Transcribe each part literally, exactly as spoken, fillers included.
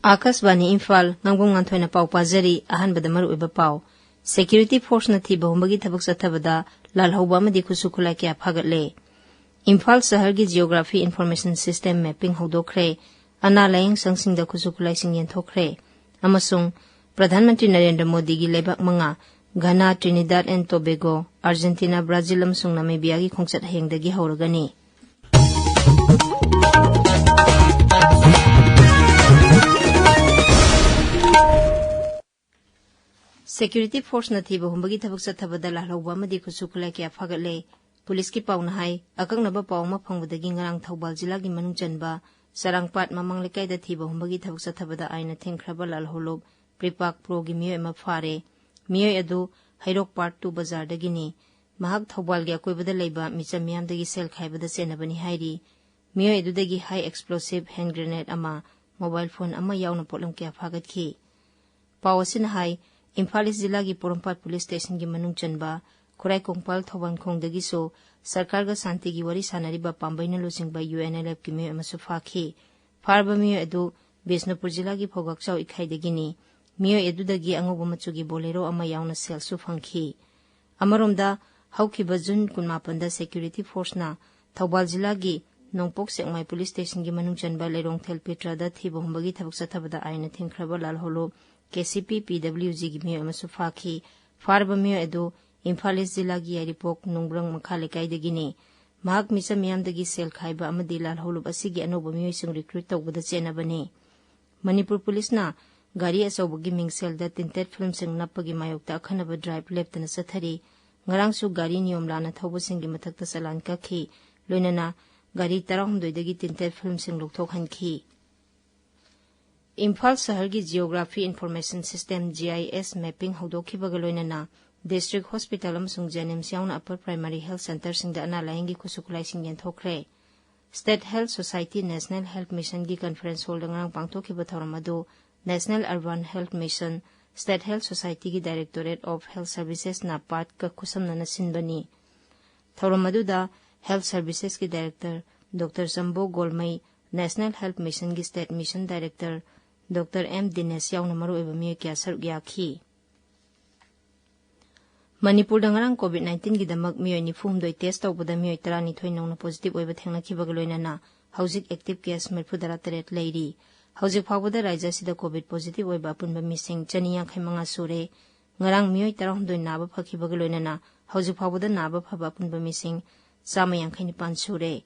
ꯑꯥꯀꯥꯁꯕꯥꯅꯤ ꯏꯝꯐꯥꯜ, ꯉꯥꯡꯕꯝ ꯉꯥꯟꯊꯣꯏꯅ ꯄꯥꯎ ꯄꯥꯖꯔꯤ꯫ ꯑꯍꯥꯟꯕꯗ ꯃꯔꯨꯑꯣꯏꯕ ꯄꯥꯎ꯫ ꯁꯦꯀ꯭ꯌꯨꯔꯤꯇꯤ ꯐꯣꯔꯁꯅ ꯊꯤꯕ ꯍꯨꯝꯕꯒꯤ ꯊꯕꯛ ꯆꯠꯊꯕꯗ ꯂꯥꯜꯍꯧꯕ ꯑꯃꯗꯤ ꯈꯨꯠꯁꯨ ꯈꯨꯠꯂꯥꯏ ꯀꯌꯥ ꯐꯥꯒꯠꯂꯦ꯫ ꯏꯝꯐꯥꯜ ꯁꯍꯔꯒꯤ ꯖꯤꯑꯣꯒ꯭ꯔꯥꯐꯤ ꯏꯟꯐꯣꯔꯃꯦꯁꯟ ꯁꯤꯁꯇꯦꯝ ꯃꯦꯞꯄꯤꯡ ꯍꯧꯗꯣꯛꯈ꯭ꯔꯦ꯫ ꯑꯅꯥ ꯂꯥꯌꯦꯡ ꯁꯪꯁꯤꯡꯗ ꯈꯨꯠꯁꯨ ꯈꯨꯠꯂꯥꯏꯁꯤꯡ ꯌꯦꯟꯊꯣꯛꯈ꯭ꯔꯦ꯫ ꯑꯃꯁꯨꯡ ꯄ꯭ꯔꯙꯥꯟ ꯃꯟꯇ꯭ꯔꯤ ꯅꯔꯦꯟꯗ꯭ꯔ ꯃꯣꯗꯤꯒꯤ ꯂꯩꯕꯥꯛ ꯃꯉꯥ, ꯘꯅꯥ, ꯇ꯭ꯔꯤꯅꯤꯗꯥꯗ ꯑꯦꯟ ꯇꯣꯕꯦꯒꯣ, ꯑꯥꯔꯖꯦꯟꯇꯤꯅꯥ, ꯕ꯭ꯔꯥꯖꯤꯜ ꯑꯃꯁꯨꯡ ꯅꯥꯃꯤꯕꯤꯌꯥꯒꯤ ꯈꯣꯡꯆꯠ ꯍꯌꯦꯡꯗꯒꯤ ꯍꯧꯔꯒꯅꯤ꯫ ꯁꯦꯀ꯭ꯌꯨꯔꯤꯇꯤ ꯐꯣꯔꯁꯅ ꯊꯤꯕ ꯍꯨꯝꯕꯒꯤ ꯊꯕꯛ ꯆꯠꯊꯕꯗ ꯂꯥꯜꯍꯧꯕ ꯑꯃꯗꯤ ꯈꯨꯠꯁꯨ ꯈꯨꯠꯂꯥꯏ ꯀꯌꯥ ꯐꯥꯒꯠꯂꯦ꯫ ꯄꯨꯂꯤꯁꯀꯤ ꯄꯥꯎꯅ ꯍꯥꯏ, ꯑꯀꯛꯅꯕ ꯄꯥꯎ ꯑꯃ ꯐꯪꯕꯗꯒꯤ ꯉꯔꯥꯡ ꯊꯧꯕꯥꯜ ꯖꯤꯂꯥꯒꯤ ꯃꯅꯨꯡ ꯆꯟꯕ ꯆꯔꯥꯡꯄꯥꯠ ꯃꯃꯥꯡ ꯂꯩꯀꯥꯏꯗ ꯊꯤꯕ ꯍꯨꯝꯕꯒꯤ ꯊꯕꯛ ꯆꯠꯊꯕꯗ ꯑꯥꯏꯟꯅ ꯊꯤꯡꯈ꯭ꯔꯕ ꯂꯥꯜꯍꯧꯂꯨꯞ ꯄ꯭ꯔꯤꯄꯥꯛ ꯄ꯭ꯔꯣꯒꯤ ꯃꯤꯑꯣꯏ ꯑꯃ ꯐꯥꯔꯦ꯫ ꯃꯤꯑꯣꯏ ꯑꯗꯨ ꯍꯩꯔꯣꯛ ꯄꯥꯔꯠ ꯇꯨ ꯕꯖꯥꯔꯗꯒꯤꯅꯤ꯫ ꯃꯍꯥꯛ ꯊꯧꯕꯥꯜꯒꯤ ꯑꯀꯣꯏꯕꯗ ꯂꯩꯕ ꯃꯤꯆꯝ ꯃꯤꯌꯥꯝꯗꯒꯤ ꯁꯦꯜ ꯈꯥꯏꯕꯗ ꯆꯦꯟꯅꯕꯅꯤ ꯍꯥꯏꯔꯤ꯫ ꯃꯤꯑꯣꯏ ꯑꯗꯨꯗꯒꯤ ꯍꯥꯏ ꯑꯦꯛꯁꯄ꯭ꯂꯣꯁꯤꯚ ꯍꯦꯟ ꯒ꯭ꯔꯦꯅꯦꯗ ꯑꯃ, ꯃꯣꯕꯥꯏꯜ ꯐꯣꯟ ꯑꯃ ꯌꯥꯎꯅ ꯄꯣꯠꯂꯝ ꯀꯌꯥ ꯐꯥꯒꯠꯈꯤ꯫ ꯄꯥꯎ ꯑꯁꯤꯅ ꯍꯥꯏ, ꯏꯝꯐꯥꯜ ꯏꯁ ꯖꯤꯂꯥꯒꯤ ꯄꯣꯔꯣꯝꯄꯥꯠ ꯄꯨꯂꯤꯁ ꯁ꯭ꯇꯦꯁꯟꯒꯤ ꯃꯅꯨꯡ ꯆꯟꯕ ꯈꯨꯔꯥꯏ ꯀꯣꯡꯄꯥꯜ ꯊꯧꯕꯥꯜꯈꯣꯡꯗꯒꯤꯁꯨ ꯁꯔꯀꯥꯔꯒ ꯁꯥꯟꯇꯤꯒꯤ ꯋꯥꯔꯤ ꯁꯥꯟꯅꯔꯤꯕ ꯄꯥꯝꯕꯩꯅ ꯂꯨꯆꯤꯡꯕ ꯌꯨ ꯑꯦꯟ ꯑꯦꯜ ꯑꯦꯐꯀꯤ ꯃꯤꯑꯣꯏ ꯑꯃꯁꯨ ꯐꯥꯈꯤ꯫ ꯐꯥꯔꯕ ꯃꯤꯑꯣꯏ ꯑꯗꯨ ꯕꯤꯁꯅꯨꯄꯨꯔ ꯖꯤꯂꯥꯒꯤ ꯐꯧꯒꯥꯛꯆꯥꯎ ꯏꯈꯥꯏꯗꯒꯤꯅꯤ꯫ ꯃꯤꯑꯣꯏ ꯑꯗꯨꯗꯒꯤ ꯑꯉꯧꯕ ꯃꯆꯨꯒꯤ ꯕꯣꯂꯦꯔꯣ ꯑꯃ ꯌꯥꯎꯅ ꯁꯦꯜꯁꯨ ꯐꯪꯈꯤ꯫ ꯑꯃꯔꯣꯝꯗ, ꯍꯧꯈꯤꯕ ꯖꯨꯟ ꯀꯨꯟꯃꯥꯄꯟꯗ ꯁꯦꯀ꯭ꯌꯨꯔꯤꯇꯤ ꯐꯣꯔꯁꯅ ꯊꯧꯕꯥꯜ ꯖꯤꯂꯥꯒꯤ ꯅꯣꯡꯄꯣꯛ ꯁꯦꯛꯃꯥꯏ ꯄꯨꯂꯤꯁ ꯁ꯭ꯇꯦꯁꯟꯒꯤ ꯃꯅꯨꯡ ꯆꯟꯕ ꯂꯩꯔꯣꯡꯊꯦꯜ ꯄꯤꯇ꯭ꯔꯗ ꯊꯤꯕ ꯍꯨꯝꯕꯒꯤ ꯊꯕꯛ ꯆꯠꯊꯕꯗ ꯑꯥꯏꯟꯅ ꯊꯤꯡꯈ꯭ꯔꯕ ꯂꯥꯜꯍꯧꯂꯨꯞ ꯀꯦ ꯁꯤ ꯄꯤ ꯄꯤ ꯗꯕ꯭ꯂꯤꯎ ꯖꯤꯒꯤ ꯃꯤꯑꯣꯏ ꯑꯃꯁꯨ ꯐꯥꯈꯤ꯫ ꯐꯥꯔꯕ ꯃꯤꯑꯣꯏ ꯑꯗꯨ ꯏꯝꯐꯥꯜ ꯏꯁ ꯖꯤꯂꯥꯒꯤ ꯌꯥꯏꯔꯤꯄꯣꯛ ꯅꯨꯡꯕ꯭ꯔꯪ ꯃꯈꯥ ꯂꯩꯀꯥꯏꯗꯒꯤꯅꯤ꯫ ꯃꯍꯥꯛ ꯃꯤꯆꯝ ꯃꯤꯌꯥꯝꯗꯒꯤ ꯁꯦꯜ ꯈꯥꯏꯕ ꯑꯃꯗꯤ ꯂꯥꯜꯍꯧꯂꯨꯞ ꯑꯁꯤꯒꯤ ꯑꯅꯧꯕ ꯃꯤꯑꯣꯏꯁꯤꯡ ꯔꯤꯀ꯭ꯔꯨꯠ ꯇꯧꯕꯗ ꯆꯦꯟꯅꯕꯅꯤ꯫ ꯃꯅꯤꯄꯨꯔ ꯄꯨꯂꯤꯁꯅ ꯒꯥꯔꯤ ꯑꯆꯧꯕꯒꯤ ꯃꯤꯡꯁꯦꯜꯗ ꯇꯤꯟꯇꯦꯠ ꯐꯤꯜꯝꯁꯤꯡ ꯅꯞꯄꯒꯤ ꯃꯥꯌꯣꯛꯇ ꯑꯈꯟꯅꯕ ꯗ꯭ꯔꯥꯏꯚ ꯂꯦꯞꯇꯅ ꯆꯠꯊꯔꯤ꯫ ꯉꯔꯥꯡꯁꯨ ꯒꯥꯔꯤ ꯅꯤꯌꯣꯝ ꯂꯥꯟꯅ ꯊꯧꯕꯁꯤꯡꯒꯤ ꯃꯊꯛꯇ ꯆꯂꯥꯟ ꯀꯛꯈꯤ, ꯂꯣꯏꯅꯅ ꯒꯥꯔꯤ ꯇꯔꯥꯍꯨꯝꯗꯣꯏꯗꯒꯤ ꯇꯤꯟꯇꯦꯠ ꯐꯤꯜꯝꯁꯤꯡ ꯂꯧꯊꯣꯛꯍꯟꯈꯤ꯫ ꯏꯝꯐꯥꯜ ꯁꯍꯔꯒꯤ ꯖꯤꯑꯣꯒ꯭ꯔꯥꯐꯤ ꯏꯟꯐꯣꯔꯃꯦꯁꯟ ꯁꯤꯁꯇꯦꯝ, ꯖꯤ ꯑꯥꯏ ꯑꯦꯁ, ꯃꯦꯞꯄꯤꯡ ꯍꯧꯗꯣꯛꯈꯤꯕꯒ ꯂꯣꯏꯅꯅ ꯗꯤꯁꯇ꯭ꯔꯤꯛ ꯍꯣꯁꯄꯤꯇꯥꯜ ꯑꯃꯁꯨꯡ ꯖꯦꯅꯤꯝꯁ ꯌꯥꯎꯅ ꯑꯄꯔ ꯄ꯭ꯔꯥꯏꯃꯥꯔꯤ ꯍꯦꯜꯊ ꯁꯦꯟꯇꯔꯁꯤꯡꯗ ꯑꯅꯥ ꯂꯥꯌꯦꯡꯒꯤ ꯈꯨꯠꯁꯨ ꯈꯨꯠꯂꯥꯏꯁꯤꯡ ꯌꯦꯟꯊꯣꯛꯈ꯭ꯔꯦ꯫ State health society national health ꯃꯤꯁꯟꯒꯤ ꯀꯟꯐꯔꯦꯟꯁ ꯍꯣꯜꯗ ꯉꯔꯥꯡ ꯄꯥꯡꯊꯣꯛꯈꯤꯕ ꯊꯧꯔꯝ ꯑꯗꯨ national urban health mission, state health ꯁꯣꯁꯥꯏꯇꯤꯒꯤ ꯗꯥꯏꯔꯦꯛꯇꯣꯔꯦꯠ ꯑꯣꯐ ꯍꯦꯜꯊ ꯁꯔꯚꯤꯁꯦꯁꯅ ꯄꯥꯠꯀ ꯈꯨꯠꯁꯝꯅꯅ ꯁꯤꯟꯕꯅꯤ꯫ ꯊꯧꯔꯝ ꯑꯗꯨꯗ ꯍꯦꯜꯊ ꯁꯔꯚꯤꯁꯦꯁꯀꯤ director doctor Chambo Golmei, national health ꯃꯤꯁꯟꯒꯤ state mission director doctor M Dinesh ꯌꯥꯎꯅ ꯃꯔꯨꯑꯣꯏꯕ ꯃꯤꯑꯣꯏ ꯀꯌꯥ ꯁꯔꯨꯛ ꯌꯥꯈꯤ꯫ ꯃꯅꯤꯄꯨꯔꯗ ꯉꯔꯥꯡ COVID nineteenꯒꯤꯗꯃꯛ ꯃꯤꯑꯣꯏ ꯅꯤꯐꯨ ꯍꯨꯝꯗꯣꯏ test ꯇꯧꯕꯗ ꯃꯤꯑꯣꯏ ꯇꯔꯥꯅꯤꯊꯣꯏ ꯅꯧꯅ positive ꯑꯣꯏꯕ ꯊꯦꯡꯅꯈꯤꯕꯒ ꯂꯣꯏꯅꯅ ꯍꯧꯖꯤꯛ active case ꯃꯔꯤꯐꯨ ꯇꯔꯥ ꯇꯔꯦꯠ ꯂꯩꯔꯤ꯫ ꯍꯧꯖꯤꯛ ꯐꯥꯎꯕꯗ ꯔꯥꯖ꯭ꯌ ꯑꯁꯤꯗ COVID positive ꯑꯣꯏꯕ ꯑꯄꯨꯟꯕ ꯃꯤꯁꯤꯡ ꯆꯅꯤ ꯌꯥꯡꯈꯩ ꯃꯉꯥ ꯁꯨꯔꯦ꯫ ꯉꯔꯥꯡ ꯃꯤꯑꯣꯏ ꯇꯔꯥꯍꯨꯝꯗꯣꯏ ꯅꯥꯕ ꯐꯈꯤꯕꯒ ꯂꯣꯏꯅꯅ ꯍꯧꯖꯤꯛ ꯐꯥꯎꯕꯗ ꯅꯥꯕ ꯐꯕ ꯑꯄꯨꯟꯕ ꯃꯤꯁꯤꯡ ꯆꯥꯝꯃ ꯌꯥꯡꯈꯩ ꯅꯤꯄꯥꯟ ꯁꯨꯔꯦ꯫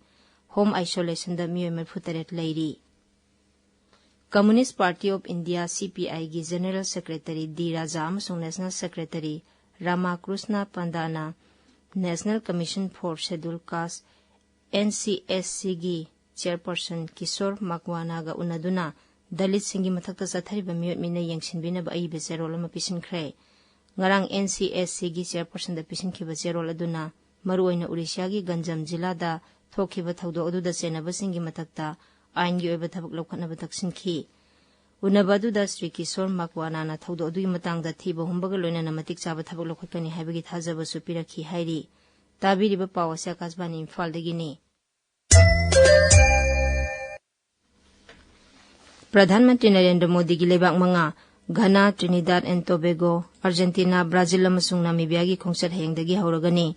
Home isolationꯗ ꯃꯤꯑꯣꯏ ꯃꯔꯤꯐꯨ ꯇꯔꯦꯠ ꯂꯩꯔꯤ꯫ Communist Party of India, CPIꯒꯤ General Secretary ꯗꯤ ꯔꯥꯖꯥ ꯑꯃꯁꯨꯡ National Secretary ꯔꯥꯃꯥꯀ꯭ꯔꯨꯁꯅ ꯄꯥꯟꯗꯥꯅ National Commission for Scheduled Caste, NCSCꯒꯤ chairperson Kishore ꯃꯛꯋꯥꯅꯥꯒ ꯎꯅꯗꯨꯅ ꯗꯂꯤꯠꯁꯤꯡꯒꯤ ꯃꯊꯛꯇ ꯆꯠꯊꯔꯤꯕ ꯃꯤꯑꯣꯠ ꯃꯤꯅꯩ ꯌꯦꯡꯁꯤꯟꯕꯤꯅꯕ ꯑꯏꯕ ꯆꯦꯔꯣꯜ ꯑꯃ ꯄꯤꯁꯤꯟꯈ꯭ꯔꯦ꯫ ꯉꯔꯥꯡ NCSCꯒꯤ chairpersonꯗ ꯄꯤꯁꯤꯟꯈꯤꯕ ꯆꯦꯔꯣꯜ ꯑꯗꯨꯅ ꯃꯔꯨꯑꯣꯏꯅ ꯎꯔꯤꯁ꯭ꯌꯥꯒꯤ ꯒꯟꯖꯝ ꯖꯤꯂꯥꯗ ꯊꯣꯛꯈꯤꯕ ꯊꯧꯗꯣꯛ ꯑꯗꯨꯗ ꯆꯦꯟꯅꯕꯁꯤꯡꯒꯤ ꯃꯊꯛꯇ ꯑꯥꯏꯟꯒꯤ ꯑꯣꯏꯕ ꯊꯕꯛ ꯂꯧꯈꯠꯅꯕ ꯇꯛꯁꯤꯟꯈꯤ꯫ ꯎꯅꯕ ꯑꯗꯨꯗ ꯁ꯭ꯔꯤ ꯀꯤꯁꯣꯔ ꯃꯛꯋꯥꯅꯥꯅ ꯊꯧꯗꯣꯛ ꯑꯗꯨꯒꯤ ꯃꯇꯥꯡꯗ ꯊꯤꯕ ꯍꯨꯝꯕꯒ ꯂꯣꯏꯅꯅ ꯃꯇꯤꯛ ꯆꯥꯕ ꯊꯕꯛ ꯂꯧꯈꯠꯀꯅꯤ ꯍꯥꯏꯕꯒꯤ ꯊꯥꯖꯕꯁꯨ ꯄꯤꯔꯛꯈꯤ ꯍꯥꯏꯔꯤ꯫ ꯇꯥꯕꯤꯔꯤꯕ ꯄꯥꯎ ꯑꯁꯤ ꯑꯀꯥꯁꯕꯥꯅꯤ ꯏꯝꯐꯥꯜꯗꯒꯤꯅꯤ꯫ ꯄ꯭ꯔꯙꯥꯟ ꯃꯟꯇ꯭ꯔꯤ ꯅꯔꯦꯟꯗ꯭ꯔ ꯃꯣꯗꯤꯒꯤ ꯂꯩꯕꯥꯛ ꯃꯉꯥ, ꯘꯅꯥ, ꯇ꯭ꯔꯤꯅꯤꯗꯥꯗ ꯑꯦꯟ ꯇꯣꯕꯦꯒꯣ, ꯑꯥꯔꯖꯦꯟꯇꯤꯅꯥ, ꯕ꯭ꯔꯥꯖꯤꯜ ꯑꯃꯁꯨꯡ ꯅꯥꯃꯤꯕꯤꯌꯥꯒꯤ ꯈꯣꯡꯆꯠ ꯍꯌꯦꯡꯗꯒꯤ ꯍꯧꯔꯒꯅꯤ꯫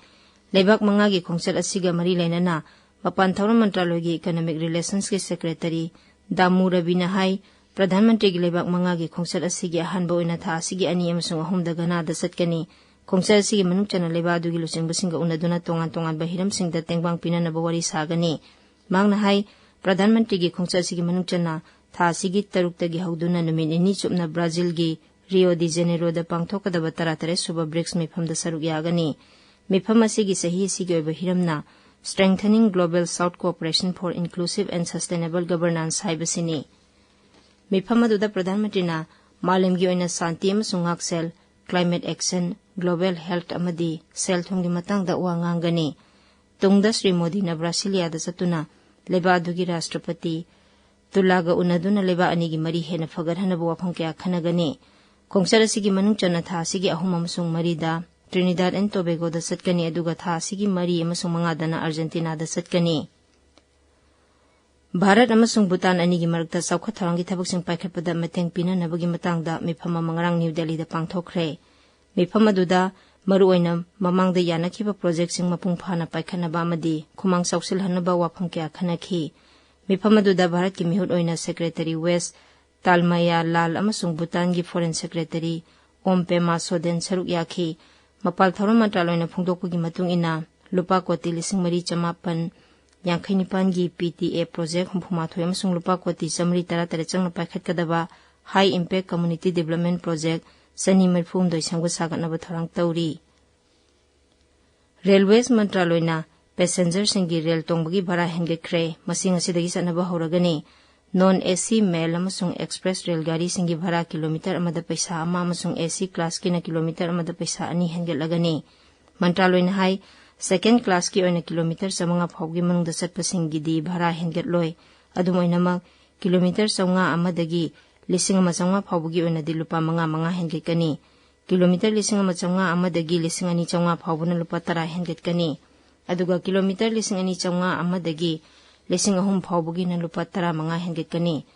ꯂꯩꯕꯥꯛ ꯃꯉꯥꯒꯤ ꯈꯣꯡꯆꯠ ꯑꯁꯤꯒ ꯃꯔꯤ ꯂꯩꯅꯅ ꯃꯄꯥꯟ ꯊꯧꯔꯝ ꯃꯟꯇ꯭ꯔꯥꯂꯣꯏꯒꯤ Economic Relationsꯀꯤ Secretary ꯗꯥꯃꯨ ꯔꯕꯤꯅ ꯍꯥꯏ, ꯄ꯭ꯔꯙꯥꯟ ꯃꯟꯇ꯭ꯔꯤꯒꯤ ꯂꯩꯕꯥꯛ ꯃꯉꯥꯒꯤ ꯈꯣꯡꯆꯠ ꯑꯁꯤꯒꯤ ꯑꯍꯥꯟꯕ ꯑꯣꯏꯅ ꯊꯥ ꯑꯁꯤꯒꯤ ꯑꯅꯤ ꯑꯃꯁꯨꯡ ꯑꯍꯨꯝꯗ ꯘꯅꯥꯗ ꯆꯠꯀꯅꯤ꯫ ꯈꯣꯡꯆꯠ ꯑꯁꯤꯒꯤ ꯃꯅꯨꯡ ꯆꯟꯅ ꯂꯩꯕꯥꯛ ꯑꯗꯨꯒꯤ ꯂꯨꯆꯤꯡꯕꯁꯤꯡꯒ ꯎꯅꯗꯨꯅ ꯇꯣꯉꯥꯟ ꯇꯣꯉꯥꯟꯕ ꯍꯤꯔꯝꯁꯤꯡꯗ ꯇꯦꯡꯕꯥꯡ ꯄꯤꯅꯅꯕ ꯋꯥꯔꯤ ꯁꯥꯒꯅꯤ꯫ ꯃꯍꯥꯛꯅ ꯍꯥꯏ, ꯄ꯭ꯔꯙꯥꯟ ꯃꯟꯇ꯭ꯔꯤꯒꯤ ꯈꯣꯡꯆꯠ ꯑꯁꯤꯒꯤ ꯃꯅꯨꯡ ꯆꯟꯅ ꯊꯥ ꯑꯁꯤꯒꯤ ꯇꯔꯨꯛꯇꯒꯤ ꯍꯧꯗꯨꯅ ꯅꯨꯃꯤꯠ ꯅꯤꯅꯤ ꯆꯨꯞꯅ ꯕ꯭ꯔꯥꯖꯤꯜꯒꯤ ꯔꯤꯑꯣ ꯗꯤ ꯖꯦꯅꯦꯔꯣꯗ ꯄꯥꯡꯊꯣꯛꯀꯗꯕ ꯇꯔꯥꯇꯔꯦꯠ ꯁꯨꯕ ꯕ꯭ꯔꯤꯛꯁ ꯃꯤꯐꯝꯗ ꯁꯔꯨꯛ ꯌꯥꯒꯅꯤ꯫ ꯃꯤꯐꯝ ꯑꯁꯤꯒꯤ ꯆꯍꯤ ꯑꯁꯤꯒꯤ ꯑꯣꯏꯕ ꯍꯤꯔꯝꯅ Strengthening Global South Cooperation for Inclusive and Sustainable Governance ꯍꯥꯏꯕꯁꯤꯅꯤ꯫ ꯃꯤꯐꯝ ꯑꯗꯨꯗ ꯄ꯭ꯔꯙꯥꯟ ꯃꯟꯇ꯭ꯔꯤꯅ ꯃꯥꯂꯦꯝꯒꯤ ꯑꯣꯏꯅ ꯁꯥꯟꯇꯤ ꯑꯃꯁꯨꯡ ꯉꯥꯛꯁꯦꯜ, climate action, global health ꯑꯃꯗꯤ ꯁꯦꯜ ꯊꯨꯝꯒꯤ ꯃꯇꯥꯡꯗ ꯋꯥ ꯉꯥꯡꯒꯅꯤ꯫ ꯇꯨꯡꯗ ꯁ꯭ꯔꯤ ꯃꯣꯗꯤꯅ ꯕ꯭ꯔꯥꯁꯤꯂꯤꯌꯥꯗ ꯆꯠꯇꯨꯅ ꯂꯩꯕꯥꯛ ꯑꯗꯨꯒꯤ ꯔꯥꯁꯇ꯭ꯔꯄꯇꯤ ꯇꯨꯂꯥꯒ ꯎꯅꯗꯨꯅ ꯂꯩꯕꯥꯛ ꯑꯅꯤꯒꯤ ꯃꯔꯤ ꯍꯦꯟꯅ ꯐꯒꯠꯍꯟꯅꯕ ꯋꯥꯐꯝ ꯀꯌꯥ ꯈꯟꯅꯒꯅꯤ꯫ ꯈꯣꯡꯆꯠ ꯑꯁꯤꯒꯤ ꯃꯅꯨꯡ ꯆꯟꯅ ꯊꯥ ꯑꯁꯤꯒꯤ ꯑꯍꯨꯝ ꯑꯃꯁꯨꯡ ꯃꯔꯤꯗ ꯇ꯭ꯔꯤꯅꯤꯗꯥꯗ ꯑꯦꯟ ꯇꯣꯕꯦꯒꯣꯗ ꯆꯠꯀꯅꯤ, ꯑꯗꯨꯒ ꯊꯥ ꯑꯁꯤꯒꯤ ꯃꯔꯤ ꯑꯃꯁꯨꯡ ꯃꯉꯥꯗꯅ ꯑꯥꯔꯖꯦꯟꯇꯤꯅꯥꯗ ꯆꯠꯀꯅꯤ꯫ ꯚꯥꯔꯠ ꯑꯃꯁꯨꯡ ꯚꯨꯇꯥꯟ ꯑꯅꯤꯒꯤ ꯃꯔꯛꯇ ꯆꯥꯎꯈꯠ ꯊꯧꯔꯥꯡꯒꯤ ꯊꯕꯛꯁꯤꯡ ꯄꯥꯏꯈꯠꯄꯗ ꯃꯇꯦꯡ ꯄꯤꯅꯅꯕꯒꯤ ꯃꯇꯥꯡꯗ ꯃꯤꯐꯝ ꯑꯃ ꯉꯔꯥꯡ ꯅ꯭ꯌꯨ ꯗꯦꯜꯂꯤꯗ ꯄꯥꯡꯊꯣꯛꯈ꯭ꯔꯦ꯫ ꯃꯤꯐꯝ ꯑꯗꯨꯗ ꯃꯔꯨꯑꯣꯏꯅ ꯃꯃꯥꯡꯗ ꯌꯥꯅꯈꯤꯕ ꯄ꯭ꯔꯣꯖꯦꯛꯁꯤꯡ ꯃꯄꯨꯡ ꯐꯥꯅ ꯄꯥꯏꯈꯠꯅꯕ ꯑꯃꯗꯤ ꯈꯨꯃꯥꯡ ꯆꯥꯎꯁꯤꯜꯍꯟꯅꯕ ꯋꯥꯐꯝ ꯀꯌꯥ ꯈꯟꯅꯈꯤ꯫ ꯃꯤꯐꯝ ꯑꯗꯨꯗ ꯚꯥꯔꯠꯀꯤ ꯃꯤꯍꯨꯠ ꯑꯣꯏꯅ ꯁꯦꯀ꯭ꯔꯦꯇꯔꯤ ꯋꯦꯁ ꯇꯥꯜꯃꯌꯥ ꯂꯥꯜ ꯑꯃꯁꯨꯡ ꯚꯨꯇꯥꯟꯒꯤ ꯐꯣꯔꯦꯟ ꯁꯦꯀ꯭ꯔꯦꯇꯔꯤ ꯑꯣꯝ ꯄꯦꯃꯥ ꯁꯣꯗꯦꯟ ꯁꯔꯨꯛ ꯌꯥꯈꯤ꯫ ꯃꯄꯥꯜ ꯊꯧꯔꯝ ꯃꯟꯇ꯭ꯔꯥꯂꯣꯏꯅ ꯐꯣꯡꯗꯣꯛꯄꯒꯤ ꯃꯇꯨꯡ ꯏꯟꯅ, ꯂꯨꯄꯥ ꯀꯣꯇꯤ ꯂꯤꯁꯤꯡ ꯃꯔꯤ ꯆꯃꯥꯄꯟ ꯌꯥꯡꯈꯩ ꯅꯤꯄꯥꯟꯒꯤ P T A project ꯍꯨꯝꯐꯨ ꯃꯥꯊꯣꯏ ꯑꯃꯁꯨꯡ ꯂꯨꯄꯥ ꯀꯣꯇꯤ ꯆꯥꯃꯔꯤ ꯇꯔꯥ ꯇꯔꯦꯠ ꯆꯪꯅ ꯄꯥꯏꯈꯠꯀꯗꯕ High Impact Community Development Project ꯆꯅꯤ ꯃꯔꯤꯐꯨ ꯍꯨꯝꯗꯣꯏ ꯁꯦꯝꯒꯠ ꯁꯥꯒꯠꯅꯕ ꯊꯧꯔꯥꯡ ꯇꯧꯔꯤ꯫ ꯔꯦꯜꯋꯦꯁ ꯃꯟꯇ꯭ꯔꯥꯂꯣꯏꯅ ꯄꯦꯁꯦꯟꯖꯔꯁꯤꯡꯒꯤ ꯔꯦꯜ ꯇꯣꯡꯕꯒꯤ ꯚꯔꯥ ꯍꯦꯟꯒꯠꯈ꯭ꯔꯦ꯫ ꯃꯁꯤ ꯉꯁꯤꯗꯒꯤ ꯆꯠꯅꯕ ꯍꯧꯔꯒꯅꯤ꯫ Non A C mail ꯑꯃꯁꯨꯡ express ꯔꯦꯜ ꯒꯥꯔꯤꯁꯤꯡꯒꯤ ꯚꯔꯥ ꯀꯤꯂꯣꯃꯤꯇꯔ ꯑꯃꯗ ꯄꯩꯁꯥ ꯑꯃ ꯑꯃꯁꯨꯡ A C classꯀꯤꯅ ꯀꯤꯂꯣꯃꯤꯇꯔ ꯑꯃꯗ ꯄꯩꯁꯥ ꯑꯅꯤ ꯍꯦꯟꯒꯠꯂꯒꯅꯤ꯫ ꯃꯟꯇ꯭ꯔꯥꯂꯣꯏꯅ ꯍꯥꯏ, second classꯀꯤ ꯑꯣꯏꯅ ꯀꯤꯂꯣꯃꯤꯇꯔ ꯆꯥꯃꯉꯥ ꯐꯥꯎꯕꯒꯤ ꯃꯅꯨꯡꯗ ꯆꯠꯄꯁꯤꯡꯒꯤꯗꯤ ꯚꯔꯥ ꯍꯦꯟꯒꯠꯂꯣꯏ꯫ ꯑꯗꯨꯝ ꯑꯣꯏꯅꯃꯛ, ꯀꯤꯂꯣꯃꯤꯇꯔ ꯆꯥꯃꯉꯥ ꯑꯃꯗꯒꯤ ꯂꯤꯁꯤꯡ ꯑꯃ ꯆꯥꯃꯉꯥ ꯐꯥꯎꯕꯒꯤ ꯑꯣꯏꯅꯗꯤ ꯂꯨꯄꯥ ꯃꯉꯥ ꯃꯉꯥ ꯍꯦꯟꯒꯠꯀꯅꯤ꯫ ꯀꯤꯂꯣꯃꯤꯇꯔ ꯂꯤꯁꯤꯡ ꯑꯃ ꯆꯥꯃꯉꯥ ꯑꯃꯗꯒꯤ ꯂꯤꯁꯤꯡ ꯑꯅꯤ ꯆꯥꯃꯉꯥ ꯐꯥꯎꯕꯅ ꯂꯨꯄꯥ ꯇꯔꯥ ꯍꯦꯟꯒꯠꯀꯅꯤ꯫ ꯑꯗꯨꯒ ꯀꯤꯂꯣꯃꯤꯇꯔ ꯂꯤꯁꯤꯡ ꯑꯅꯤ ꯆꯥꯃꯉꯥ ꯑꯃꯗꯒꯤ ꯂꯤꯁꯤꯡ ꯑꯍꯨꯝ ꯐꯥꯎꯕꯒꯤꯅ ꯂꯨꯄꯥ ꯇꯔꯥ ꯃꯉꯥ ꯍꯦꯟꯒꯠꯀꯅꯤ꯫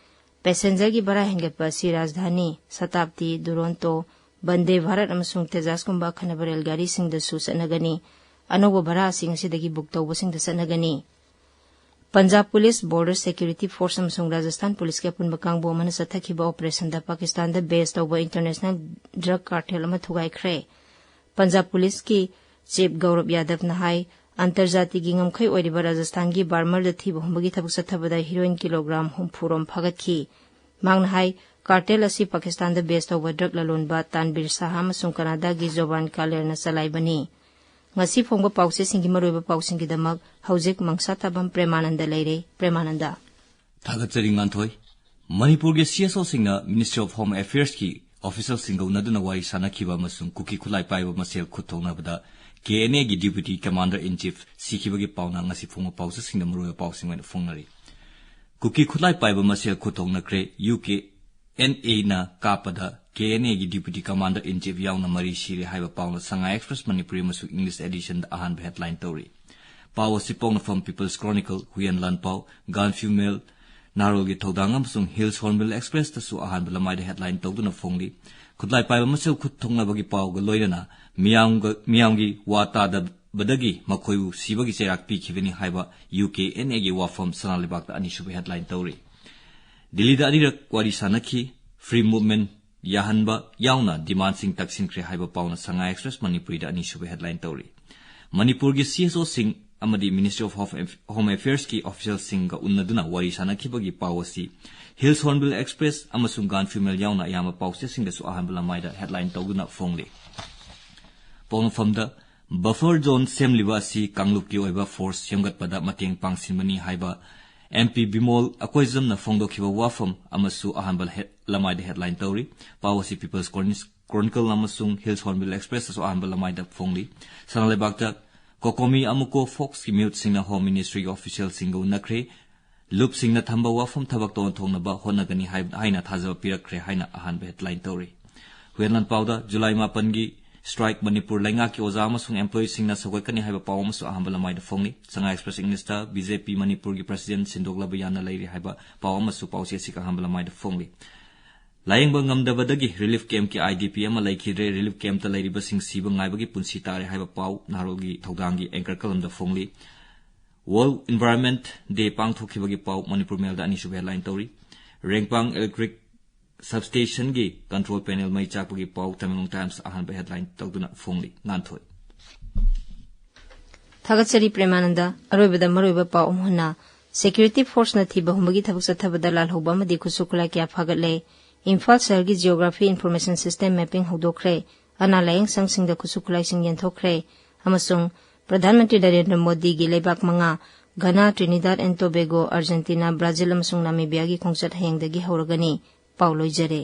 ꯄꯦꯁꯦꯟꯖꯔꯒꯤ ꯚꯔꯥ ꯍꯦꯟꯒꯠꯄ ꯑꯁꯤ ꯔꯥꯖꯙꯥꯅꯤ, ꯁꯇꯥꯕꯗꯤ, ꯗꯨꯔꯣꯟꯇꯣ, ꯕꯟꯗꯦ ꯚꯥꯔꯠ ꯑꯃꯁꯨꯡ ꯇꯦꯖꯥꯁꯀꯨꯝꯕ ꯑꯈꯟꯅꯕ ꯔꯦꯜ ꯒꯥꯔꯤꯁꯤꯡꯗꯁꯨ ꯆꯠꯅꯒꯅꯤ꯫ ꯑꯅꯧꯕ ꯚꯔꯥ ꯑꯁꯤ ꯉꯁꯤꯗꯒꯤ ꯕꯨꯛ ꯇꯧꯕꯁꯤꯡꯗ ꯆꯠꯅꯒꯅꯤ꯫ Punjab police Border Security Force ꯑꯃꯁꯨꯡ ꯔꯥꯖꯁꯊꯥꯟ ꯄꯨꯂꯤꯁꯀꯤ ꯑꯄꯨꯟꯕ ꯀꯥꯡꯕꯨ ꯑꯃꯅ ꯆꯠꯊꯈꯤꯕ ꯑꯣꯄꯔꯦꯁꯟꯗ ꯄꯥꯀꯤꯁꯇꯥꯟꯗ ꯕꯦꯁ ꯇꯧꯕ ꯏꯟꯇꯔꯅꯦꯁꯅꯦꯜ ꯗ꯭ꯔꯒ ꯀꯥꯔꯇꯦꯜ ꯑꯃ ꯊꯨꯒꯥꯏꯈ꯭ꯔꯦ꯫ ꯄꯟꯖꯥꯕ ꯄꯨꯂꯤꯁꯀꯤ ꯆꯤꯐ ꯒꯧꯔꯕ ꯌꯥꯗꯕꯅ ꯍꯥꯏ, ꯑꯟꯇꯔꯖꯥꯇꯤꯒꯤ ꯉꯝꯈꯩ ꯑꯣꯏꯔꯤꯕ ꯔꯥꯖꯁꯊꯥꯟꯒꯤ ꯕꯥꯔꯃꯔꯗ ꯊꯤꯕ ꯍꯨꯝꯕꯒꯤ ꯊꯕꯛ ꯆꯠꯊꯕꯗ ꯍꯤꯔꯣꯏꯟ ꯀꯤꯂꯣꯒ꯭ꯔꯥꯝ ꯍꯨꯝꯐꯨ ꯔꯣꯝ ꯐꯥꯒꯠꯈꯤ꯫ ꯃꯍꯥꯛꯅ ꯍꯥꯏ, ꯀꯥꯔꯇꯦꯜ ꯑꯁꯤ ꯄꯥꯀꯤꯁꯇꯥꯟꯗ ꯕꯦꯁ ꯇꯧꯕ ꯗ꯭ꯔꯒ ꯂꯂꯣꯟꯕ ꯇꯥꯟꯕꯤꯔ ꯁꯥꯍ ꯑꯃꯁꯨꯡ ꯀꯅꯥꯗꯥꯒꯤ ꯖꯣꯕꯥꯟ ꯀꯥꯂꯦꯔꯅ ꯆꯂꯥꯏꯕꯅꯤ꯫ ꯉꯁꯤ ꯐꯣꯡꯕ ꯄꯥꯎꯆꯦꯁꯤꯡꯒꯤ ꯃꯔꯨꯑꯣꯏꯕ ꯄꯥꯎꯁꯤꯡꯒꯤꯗꯃꯛ ꯍꯧꯖꯤꯛ ꯃꯪꯁꯥ ꯇꯥꯕꯝ ꯄ꯭ꯔꯦꯃꯥꯅꯟꯗ ꯂꯩꯔꯦ꯫ ꯄ꯭ꯔꯦꯃꯥꯅꯟꯗ꯫ ꯊꯥꯒꯠꯆꯔꯤ, ꯉꯥꯟꯊꯣꯏ꯫ ꯃꯅꯤꯄꯨꯔꯒꯤ C S Oꯁꯤꯡꯅ Ministry of Home Affairsꯀꯤ officialꯁꯤꯡꯒ ꯎꯅꯗꯨꯅ ꯋꯥꯔꯤ ꯁꯥꯟꯅꯈꯤꯕ ꯑꯃꯁꯨꯡ ꯀꯨꯀꯤ ꯈꯨꯠꯂꯥꯏ ꯄꯥꯏꯕ ꯃꯁꯦꯜ ꯈꯨꯠ ꯊꯣꯛꯅꯕꯗ K N Aꯒꯤ Deputy Commander in Chief ꯁꯤꯈꯤꯕꯒꯤ ꯄꯥꯎꯅ ꯉꯁꯤ ꯐꯣꯡꯕ ꯄꯥꯎꯆꯦꯁꯤꯡꯗ ꯃꯔꯨꯑꯣꯏꯕ ꯄꯥꯎꯁꯤꯡ ꯑꯣꯏꯅ ꯐꯣꯡꯅꯔꯤ꯫ ꯀꯨꯀꯤ ꯈꯨꯠꯂꯥꯏ ꯄꯥꯏꯕ ꯃꯁꯦꯜ ꯈꯨꯠ ꯊꯣꯛꯅꯈ꯭ꯔꯦ꯫ U K N Aꯅ ꯀꯥꯞꯄꯗ K N Aꯒꯤ Deputy Commander in Chief ꯌꯥꯎꯅ ꯃꯔꯤ ꯁꯤꯔꯦ ꯍꯥꯏꯕ ꯄꯥꯎꯅ ꯁꯉꯥꯏ Express ꯃꯅꯤꯄꯨꯔꯤ ꯑꯃꯁꯨꯡ English editionꯗ ꯑꯍꯥꯟꯕ headline ꯇꯧꯔꯤ꯫ ꯄꯥꯎ ꯑꯁꯤ ꯄꯣꯛꯅꯐꯝ People's Chronicle, ꯍꯨꯏꯌꯦꯟ ꯂꯥꯟꯄꯥꯎ, ꯒꯥꯟꯐꯤꯌꯨ ꯃꯦꯜ, ꯅꯥꯔꯣꯜꯒꯤ ꯊꯧꯗꯥꯡ ꯑꯃꯁꯨꯡ ꯍꯤꯜꯁ ꯍꯣꯔꯟꯕꯤꯜ ꯑꯦꯛꯁꯄ꯭ꯔꯦꯁꯇꯁꯨ ꯑꯍꯥꯟꯕ ꯂꯃꯥꯏꯗ ꯍꯦꯗꯂꯥꯏꯟ ꯇꯧꯗꯨꯅ ꯐꯣꯡꯂꯤ꯫ ꯈꯨꯠꯂꯥꯏ ꯄꯥꯏꯕ ꯃꯁꯦꯜ ꯈꯨꯠ ꯊꯣꯛꯅꯕꯒꯤ ꯄꯥꯎꯒ ꯂꯣꯏꯅꯅ ꯃꯤꯌꯥꯝꯒ, ꯃꯤꯌꯥꯝꯒꯤ ꯋꯥ ꯇꯥꯗꯕꯗꯒꯤ ꯃꯈꯣꯏꯕꯨ ꯁꯤꯕꯒꯤ ꯆꯩꯔꯥꯛ ꯄꯤꯈꯤꯕꯅꯤ ꯍꯥꯏꯕ ꯌꯨ ꯀꯦ ꯑꯦꯟ ꯑꯦꯒꯤ ꯋꯥꯐꯝ ꯁꯅꯥ ꯂꯩꯕꯥꯛꯇ ꯑꯅꯤꯁꯨꯕ ꯍꯦꯗꯂꯥꯏꯟ ꯇꯧꯔꯤ꯫ ꯗꯤꯜꯂꯤꯗ ꯑꯅꯤꯔꯛ ꯋꯥꯔꯤ ꯁꯥꯟꯅꯈꯤ, ꯐ꯭ꯔꯤ ꯃꯨꯚꯃꯦꯟ ꯌꯥꯍꯟꯕ ꯌꯥꯎꯅ ꯗꯤꯃꯥꯟꯁꯤꯡ ꯇꯛꯁꯤꯟꯈ꯭ꯔꯦ ꯍꯥꯏꯕ ꯄꯥꯎꯅ ꯁꯉꯥꯏ ꯑꯦꯛꯁꯄ꯭ꯔꯦꯁ ꯃꯅꯤꯄꯨꯔꯤꯗ ꯑꯅꯤꯁꯨꯕ ꯍꯦꯗꯂꯥꯏꯟ ꯇꯧꯔꯤ꯫ ꯃꯅꯤꯄꯨꯔꯒꯤ ꯁꯤ ꯑꯦꯁ ꯑꯣꯁꯤꯡ ꯑꯃꯗꯤ Ministry of Home Aff-, Home Affairsꯀꯤ ꯑꯣꯐꯤꯁꯤꯌꯦꯜꯁꯤꯡꯒ ꯎꯅꯗꯨꯅ ꯋꯥꯔꯤ ꯁꯥꯟꯅꯈꯤꯕꯒꯤ ꯄꯥꯎ ꯑꯁꯤ ꯍꯤꯜꯁ ꯍꯣꯔꯟꯕꯤꯜ ꯑꯦꯛꯁꯄ꯭ꯔꯦꯁ ꯑꯃꯁꯨꯡ ꯒꯥꯟꯐꯤꯌꯨ ꯃꯦꯜ ꯌꯥꯎꯅ ꯑꯌꯥꯝꯕ ꯄꯥꯎꯆꯦꯁꯤꯡꯗꯁꯨ ꯑꯍꯥꯟꯕ ꯂꯃꯥꯏꯗ ꯍꯦꯗꯂꯥꯏꯟ ꯇꯧꯗꯨꯅ ꯐꯣꯡꯂꯤ꯫ ꯄꯣꯛꯅꯐꯝꯗ ꯕꯐꯔ ꯖꯣꯟ ꯁꯦꯝꯂꯤꯕ ꯑꯁꯤ ꯀꯥꯡꯂꯨꯞꯀꯤ ꯑꯣꯏꯕ ꯐꯣꯔꯁ ꯁꯦꯝꯒꯠꯄꯗ ꯃꯇꯦꯡ ꯄꯥꯡꯁꯤꯟꯕꯅꯤ ꯍꯥꯏꯕ ꯑꯦꯝ ꯄꯤ ꯕꯤꯃꯣꯜ ꯑꯀꯣꯏꯖꯝꯅ ꯐꯣꯡꯗꯣꯛꯈꯤꯕ ꯋꯥꯐꯝ ꯑꯃꯁꯨ ꯑꯍꯥꯟꯕ ꯍꯦ-, ꯂꯃꯥꯏꯗ ꯍꯦꯗꯂꯥꯏꯟ ꯇꯧꯔꯤ꯫ ꯄꯥꯎ ꯑꯁꯤ People's Chronicles ꯑꯃꯁꯨꯡ ꯍꯤꯜꯁ ꯍꯣꯔꯟꯕꯤꯜ ꯑꯦꯛꯁꯄ꯭ꯔꯦꯁꯇꯁꯨ ꯑꯍꯥꯟꯕ ꯂꯃꯥꯏꯗ ꯐꯣꯡꯂꯤ꯫ ꯁꯅꯥ ꯂꯩꯕꯥꯛꯇ ꯀꯣꯀꯣꯃꯤ ꯑꯃꯨꯀꯣ ꯐꯣꯛꯁꯀꯤ ꯃꯤꯍꯨꯠꯁꯤꯡꯅ ꯍꯣꯝ ꯃꯤꯅꯤꯁꯇ꯭ꯔꯤꯒꯤ ꯑꯣꯐꯤꯁꯤꯌꯦꯜꯁꯤꯡꯒ ꯎꯅꯈ꯭ꯔꯦ꯫ ꯂꯨꯞꯁꯤꯡꯅ ꯊꯝꯕ ꯋꯥꯐꯝ ꯊꯕꯛꯇ ꯑꯣꯟꯊꯣꯛꯅꯕ ꯍꯣꯠꯅꯒꯅꯤ ꯍꯥꯏ-, ꯍꯥꯏꯅ ꯊꯥꯖꯕ ꯄꯤꯔꯛꯈ꯭ꯔꯦ ꯍꯥꯏꯅ ꯑꯍꯥꯟꯕ ꯍꯦꯗꯂꯥꯏꯟ ꯇꯧꯔꯤ꯫ ꯍꯨꯌꯦꯟ ꯂꯥꯟꯄꯥꯎꯗ ꯖꯨꯂꯥꯏ ꯃꯥꯄꯟꯒꯤ ꯁ꯭ꯇ꯭ꯔꯥꯏꯛ ꯃꯅꯤꯄꯨꯔ ꯂꯩꯉꯥꯛꯀꯤ ꯑꯣꯖꯥ ꯑꯃꯁꯨꯡ ꯑꯦꯝꯄ꯭ꯂꯣꯌꯤꯁꯤꯡꯅ ꯁꯧꯒꯠꯀꯅꯤ ꯍꯥꯏꯕ ꯄꯥꯎ ꯑꯃꯁꯨ ꯑꯍꯥꯟꯕ ꯂꯃꯥꯏꯗ ꯐꯣꯡꯂꯤ꯫ ꯁꯉꯥꯏ ꯑꯦꯛꯁꯄ꯭ꯔꯦꯁ ꯏꯪꯂꯤꯁꯇ ꯕꯤ ꯖꯦ ꯄꯤ ꯃꯅꯤꯄꯨꯔꯒꯤ ꯄ꯭ꯔꯁꯤꯗꯦꯟꯠ ꯁꯤꯟꯗꯣꯛꯂꯕ ꯌꯥꯅ ꯂꯩꯔꯤ ꯍꯥꯏꯕ ꯄꯥꯎ ꯑꯃꯁꯨ ꯄꯥꯎꯆꯦ ꯑꯁꯤꯒ ꯑꯍꯥꯟꯕ ꯂꯃꯥꯏꯗ ꯐꯣꯡꯂꯤ꯫ ꯂꯥꯌꯦꯡꯕ ꯉꯝꯗꯕꯗꯒꯤ ꯔꯤꯂꯤꯐ ꯀꯦꯝꯞꯀꯤ ꯑꯥꯏ ꯗꯤ ꯄꯤ ꯑꯃ ꯂꯩꯈꯤꯗ꯭ꯔꯦ, ꯔꯤꯂꯤꯐ ꯀꯦꯝꯞꯇ ꯂꯩꯔꯤꯕꯁꯤꯡ ꯁꯤꯕ ꯉꯥꯏꯕꯒꯤ ꯄꯨꯟꯁꯤ ꯇꯥꯔꯦ ꯍꯥꯏꯕ ꯄꯥꯎ ꯅꯍꯥꯔꯣꯜꯒꯤ ꯊꯧꯗꯥꯡꯒꯤ ꯑꯦꯡꯀꯔ ꯀꯂꯝꯗ ꯐꯣꯡꯂꯤ꯫ ꯋꯥꯔꯜꯗ ꯏꯟꯚꯥꯏꯔꯟꯃꯦꯟꯠ ꯗꯦ ꯄꯥꯡꯊꯣꯛꯈꯤꯕꯒꯤ ꯄꯥꯎ ꯃꯅꯤꯄꯨꯔ ꯃꯦꯜꯗ ꯑꯅꯤꯁꯨꯕ ꯍꯦꯗꯂꯥꯏꯟ ꯇꯧꯔꯤ꯫ ꯔꯦꯡꯄꯥꯡ ꯏꯂꯦꯛꯇ꯭ꯔꯤꯛ ꯁꯕꯁ꯭ꯇꯦꯁꯟꯒꯤ ꯀꯟꯇ꯭ꯔꯣꯜ ꯄꯦꯅꯦꯜ ꯃꯩ ꯆꯥꯛꯄꯒꯤ ꯄꯥꯎ ꯇꯃꯦꯡꯂꯣꯡ ꯇꯥꯏꯝꯁ ꯑꯍꯥꯟꯕ ꯍꯦꯗꯂꯥꯏꯟ ꯇꯧꯗꯨꯅ ꯐꯣꯡꯂꯤ꯫ ꯉꯥꯟꯊꯣꯏ꯫ ꯊꯥꯒꯠꯆꯔꯤ ꯄ꯭ꯔꯦꯃꯥꯅꯟꯗ꯫ ꯑꯔꯣꯏꯕꯗ ꯃꯔꯨꯑꯣꯏꯕ ꯄꯥꯎ ꯑꯃꯨꯛ ꯍꯟꯅ꯫ ꯁꯦꯀ꯭ꯌꯨꯔꯤꯇꯤ ꯐꯣꯔꯁꯅ ꯊꯤꯕ ꯍꯨꯝꯕꯒꯤ ꯊꯕꯛ ꯆꯠꯊꯕꯗ ꯂꯥꯜꯍꯧꯕ ꯑꯃꯗꯤ ꯈꯨꯠꯁꯨ ꯈꯨꯠꯂꯥꯏ ꯀꯌꯥ ꯐꯥꯒꯠꯂꯦ꯫ ꯏꯝꯐꯥꯜ ꯁꯍꯔꯒꯤ ꯖꯤꯑꯣꯒ꯭ꯔꯥꯐꯤ ꯏꯟꯐꯣꯔꯃꯦꯁꯟ ꯁꯤꯁꯇꯦꯝ ꯃꯦꯞꯄꯤꯡ ꯍꯧꯗꯣꯛꯈ꯭ꯔꯦ꯫ ꯑꯅꯥ ꯂꯥꯌꯦꯡ ꯁꯪꯁꯤꯡꯗ ꯈꯨꯠꯁꯨ ꯈꯨꯠꯂꯥꯏꯁꯤꯡ ꯌꯦꯟꯊꯣꯛꯈ꯭ꯔꯦ꯫ ꯑꯃꯁꯨꯡ ꯄ꯭ꯔꯙꯥꯟ ꯃꯟꯇ꯭ꯔꯤ ꯅꯔꯦꯟꯗ꯭ꯔ ꯃꯣꯗꯤꯒꯤ ꯂꯩꯕꯥꯛ ꯃꯉꯥ, ꯘꯅꯥ, ꯇ꯭ꯔꯤꯅꯤꯗꯥꯗ ꯑꯦꯟ ꯇꯣꯕꯦꯒꯣ, ꯑꯥꯔꯖꯦꯟꯇꯤꯅꯥ, ꯕ꯭ꯔꯥꯖꯤꯜ ꯑꯃꯁꯨꯡ ꯅꯥꯃꯤꯕꯤꯌꯥꯒꯤ ꯈꯣꯡꯆꯠ ꯍꯌꯦꯡꯗꯒꯤ ꯍꯧꯔꯒꯅꯤ꯫ ꯄꯥꯎ ꯂꯣꯏꯖꯔꯦ꯫